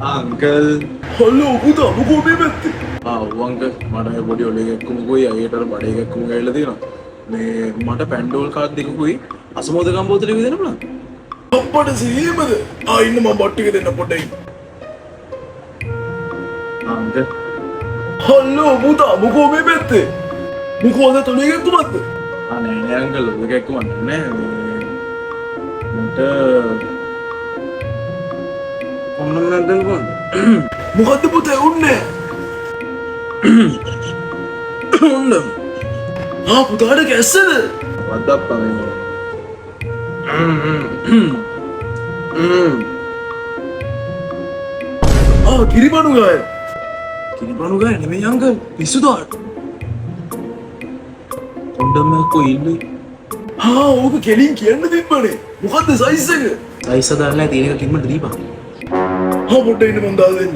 Uncle. Hello පුතා, මොකෝ මේ පැත්තේ? ආ ඔව් අංකල්, මට මේ පොඩි ඔලේ එකක්කුමකුයි අයියට අර බඩේ එකක්කුම ඇවිල්ලා තියෙනවා. මේ මට පැන්ඩෝල් කාඩ් දෙකකුයි අසමෝදකම් බෝතලෙකුයි දෙන්න පුළුවන්ද? අප්පට සීමද? ආ ඉන්න, මම බට් ටික දෙන්න පොඩ්ඩක් ඉන්න. ආ අංකල්. හලෝ පුතා, මොකෝ මේ පැත්තේ? මොකෝ අද තොලේ එකක්කුමක්ද? ආ නෑ නෑ අංකල්, ඔලේ එකක්කුමක් නෑ. මේ මට කොන්ඩම් එකක් දෙන්න පුළුවන්ද? මොකද්ද පුතේ උන්නේ? කොන්ඩම්. ආ පුතාට කැස්සද? මොකද්ද අප්පා මේ? ආ කිරිබණු ගාය. කිරිබණු ගාය නෙමෙයි අංකල්, පිස්සු දාට. කොන්ඩම් එකක් කොයි ඉල්ලුවේ? ආ ඕක කෙලින් කියන්න තිබ්බනේ. මොකද්ද සයිස් එක? සයිස් අදාළ නැහැ, තියෙන එක කිරිමට දීපන්. ආ පොඩ්ඩක් ඉන්න, මං දාලා දෙන්න.